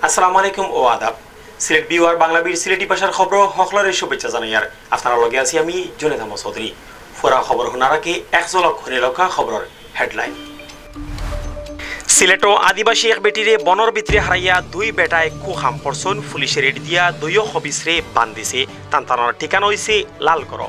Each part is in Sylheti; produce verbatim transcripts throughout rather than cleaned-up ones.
আসসালামু আলাইকুম ও আদাব। সিলেট ভিউয়ার বাংলা বির সিলেটি ভাষার খবর হকলরে শুভেচ্ছা জানাইয়ার। আপনারার লগে আছি আমি জুনেদ আহমদ চৌধুরী। পুরা খবর হুনার আগে এক ঝলক হুনিলউক্কা খবরর হেডলাইন। সিলেটো আদিবাসী এক বেটিরে বনর ভিতরে হারাইয়া দুই বেটায় কুখাম করছইন, পুলিশে রেড দিয়া দুইও খবিসরে বান্ধিছে। তান তানর ঠিকানা অইছে লালগড়।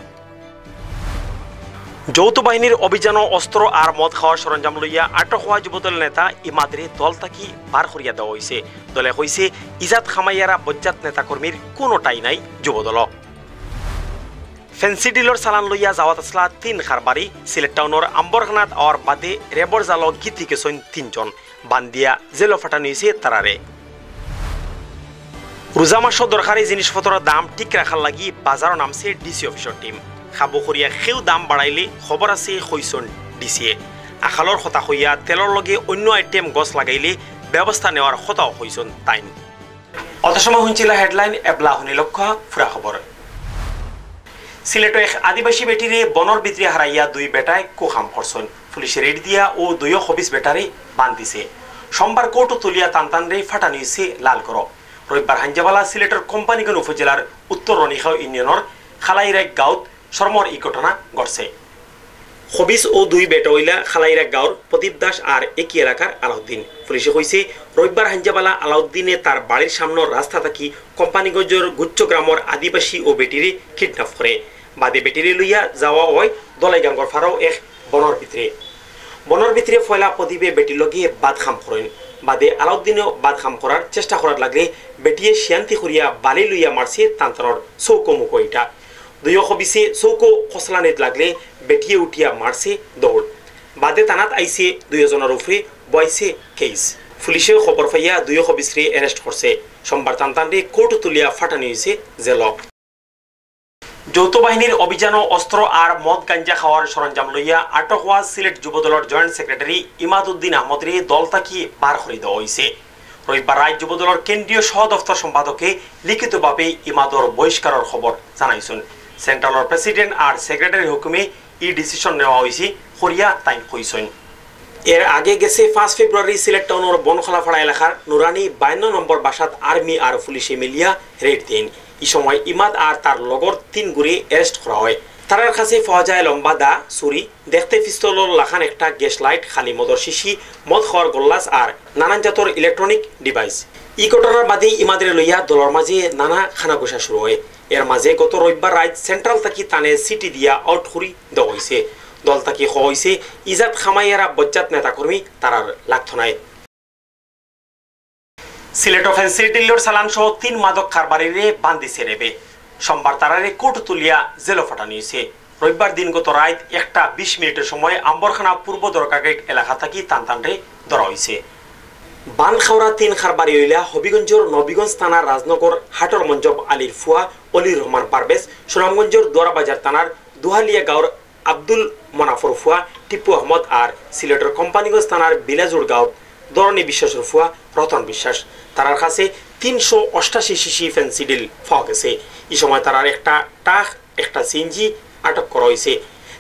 যৌথ বাহিনীর অভিযানো অস্ত্র আর মদ খাওয়ার সরঞ্জাম লইয়া আটক হওয়া যুবদল নেতা ইমাদরে দল থাকি বার করিয়া দেওয়া অইছে। দলে কইছে, ইজাত খামাইয়ারা বজ্জাত নেতাকর্মীর কোনো ঠাঁই নাই যুবদল। ফেন্সিডিলর চালান লইয়া যাওয়াত আছলা তিন কারবারি। সিলেট টাউনর আম্বরখানাত আওয়ার বাদে রেবর জালো গিতি গেছইন তিনজন। বান্ধিয়া জেলো ফাটানি অইছে তারারে। রোজা মাসো দরকারি জিনিসপত্রর দাম ঠিক রাখার লাগি বাজারো নামছে ডিসি অফিসর টিম। কাবু করিয়া কেউ দাম বাড়াইলে খবর আছে কইছইন ডিসিয়ে। আকালর কথা কইয়া তেলর লগে অইন্য আইটেম গছ লাগাইলে ব্যবস্থা নেওয়ার কথাও কইছইন তাইন। অত সময় হুনছিলা হেডলাইন, এবলা হুনিলউক্কা পুরা খবর। সিলেটো এক আদিবাসী বেটিরে বনর ভিতরে হারাইয়া দুই বেটায় কুখাম করছইন। পুলিশে রেড দিয়া অউ দুইও খবিস বেটারে বান্ধিছে। সোমবার কোর্টো তুলিয়া তান তানরে ফাটানি অইছে লালগড়। রবিবার হাইঞ্জাবালা সিলেটর কোম্পানীগঞ্জ উপজেলার উত্তর রনিখাও ইউনিয়নর খালাইরাইক গাঁওত শরমর ই ঘটনা ঘটছে। খবিস অউ দুই বেটা অইলা খালাইরাইক গাঁওর প্রদীপ দাস আর একই এলাকার আলাউদ্দিন। পুলিশে কইছে, রবিবার হাইঞ্জাবালা আলাউদ্দিনে তার বাড়ির সামনর রাস্তা থাকি কোম্পানীগঞ্জর গুচ্ছ গ্রামর আদিবাসী অউ বেটিরে কিডন্যাপ করে। বাদে বেটিরে লইয়া যাওয়া অয় দলাইগাঙ্গর ফারো এক বনর ভিতরে। বনর ভিতরে পয়লা প্রদীপে বেটির লগে বাদ কাম করইন। বাদে আলাউদ্দিনেও বাদ কাম করার চেষ্টা করার লাগলে বেটিয়ে শিয়ান্তি করিয়া বালি লইয়া মারছে তান তানর চউখো মুখো ইটা। দুইও খবিসে চউখো খসলানিত লাগলে বেটিয়ে উঠিয়া মারছে দৌড়। বাদে থানাত আইছে দুইও জনর উপরে বওয়াইছে কেস। পুলিশেও খবর পাইয়া দুইও খবিসরে অ্যারেস্ট করছে। সোমবার তান তানরে কোর্টো তুলিয়া ফাটানি অইছে জেলো। যৌথ বাহিনীর অভিযানো অস্ত্র আর মদ গাঞ্জা খাওয়ার সরঞ্জাম লইয়া আটক হওয়া সিলেট যুবদলর জয়েন্ট সেক্রেটারি ইমাদউদ্দিন আহমদরে দল থাকি বার করি দেওয়া অইছে। রবিবার রাইত যুবদলর কেন্দ্রীয় সহ দফতর সম্পাদকে লিখিতভাবে ইমাদর বহিষ্কারর খবর জানাইছইন। সেন্ট্রালর প্রেসিডেন্ট আর সেক্রেটারির হুকুমে ই ডিসিশন নেওয়া অইছে করিয়া তাইন কইছইন। এর আগে গেছে পাঁচ ফেব্রুয়ারি সিলেট টাউনর বনখলাপাড়া এলাকার নুরানি বায়ান্ন নম্বর বাসাত আর্মি আর পুলিশে মিলিয়া রেড দেইন। ই সময় ইমাদ আর তার লগর তিনগুরে অ্যারেস্ট করা অয়। তারার কাছে পাওয়া যায় লম্বা দা, ছুরি, দেখতে পিস্তলর লাখান একটা গ্যাস লাইট, খালি মদর শিশি, মদ খাওয়ার গল্লাস আর নানান জাতর ইলেকট্রনিক ডিভাইস। ই ঘটনার বাদে ইমাদরে লইয়া দলর মাঝে নানা কানাঘুষা শুরু অয়। এর মাঝে গত রবিবার রাইত সেন্ট্রাল থাকি তানে সিটি দিয়া আউট করি দেওয়া অইছে। দল থাকি কওয়া অইছে, ইজাত খামাইয়ারা বজ্জাত নেতাকর্মী তারার লাগতো নায়। সিলেটো ফেন্সিডিলর চালান সহ তিন মাদক কারবারিরে বান্ধিছে রেবে। সোমবার তারারে কোর্টো তুলিয়া জেলো ফাটানি অইছে। রবিবার দিনগত রাইত একটা বিশ মিনিটর সময় আম্বরখানা পূর্ব দরগাগেট এলাকা থাকি তান তানরে ধরা অইছে। বান খাওরা তিন কারবারি অইলা হবিগঞ্জর নবীগঞ্জ থানার রাজনগর হাটর মঞ্জব আলীর ফুয়া অলির রহমান পারভেজ, সুনামগঞ্জর দুয়ারাবাজার থানার দুহালিয়া গাঁওর আব্দুল মনাফর ফুয়া টিপু আহমদ আর সিলেটর কোম্পানীগঞ্জ থানার বিলাজুড় গাঁওর ধরণী বিশ্বাসর ফুয়া রতন বিশ্বাস। তারার কাছে তিনশো অষ্টাশি শিশি ফেন্সিডিল পাওয়া গেছে। ই সময় তারার একটা ট্রাক, একটা সিএনজি আটক করা অইছে।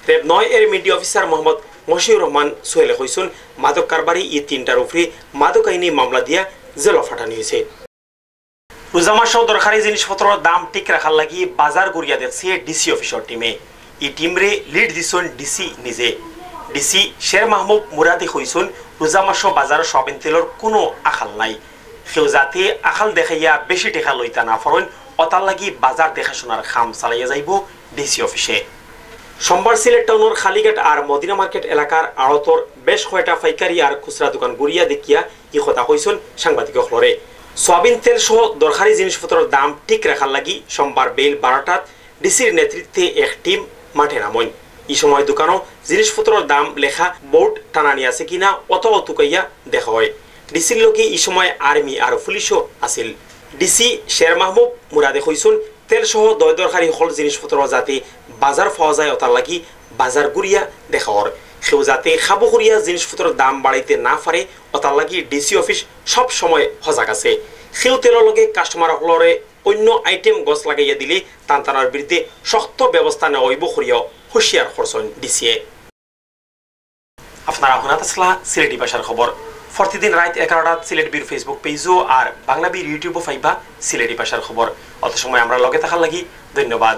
রেব নয় এর মিডিয়া অফিসার মোহাম্মদ মশিউর রহমান সোহেলে কইছইন, মাদক কারবারি ই তিনটার উপরে মাদক আইনি মামলা দিয়া জেলো ফাটানি অইছে। রোজা মাসো দরকারি জিনিসপত্রর দাম ঠিক রাখার লাগি বাজার ঘুরিয়া দেখছে ডিসি অফিসর টিমে। ই টিমরে লিড দিছইন ডিসি নিজে। ডিসি শের মাহমুদ মুরাদে কইছইন, রোজা মাসো বাজারো সয়াবিন তেলর কুনু আকাল নাই। কেউ যাতে আকাল দেখাইয়া বেশি টেকা লইতা না পারইন, অতার লাগি বাজার দেখাশুনার কাম চালাইয়া যাইবো ডিসি অফিসে। সোমবার সিলেট টাউনর কালীঘাট আর মদিনা মার্কেট এলাকার আড়তর বেশ কয়টা পাইকারি আর খুচরা দোকান ঘুরিয়া দেখিয়া ই কথা কইছইন সাংবাদিক অকলরে। সয়াবিন তেল সহ দরকারি জিনিসপত্রর দাম ঠিক রাখার লাগি সোমবার বেইল বারোটাত ডিসির নেতৃত্বে এক টিম মাঠে নামইন। ই সময় দোকানো জিনিসপত্রর দাম লেখা বোর্ড টানানি আছে কিনা অতাও তুকাইয়া দেখা অয়। ডিসির লগে ই সময় আর্মি আর পুলিশও আছিল। ডিসি শের মাহমুদ মুরাদে কইছইন, তেল সহ দয় দরকারি হকল জিনিসপত্র যাতে বাজার পাওয়া যায়, অতার লাগি বাজার ঘুরিয়া দেখা অর। কেউ যাতে কাবু করিয়া জিনিসপত্রর দাম বাড়াইতে না পারে, অতার লাগি ডিসি অফিস সব সময় সজাগ আছে। কেউ তেলর লগে কাস্টমার অকলরে অইন্য আইটেম গছ লাগাইয়া দিলে তান তানর বিরুদ্ধে শক্ত ব্যবস্থা নেওয়া অইবো করিয়াও হুঁশিয়ার করছইন ডিসিয়ে। আপনারা হুনাত আছলা সিলেটি ভাষার খবর। প্রতিদিন রাইত এগারোটাত সিলেট বিউরো Facebook পেজও আর বাংলা বিউরো YouTube-ও পাইবা সিলেটি ভাষার খবর। অত সময় আমরার লগে থাকার লাগি ধন্যবাদ।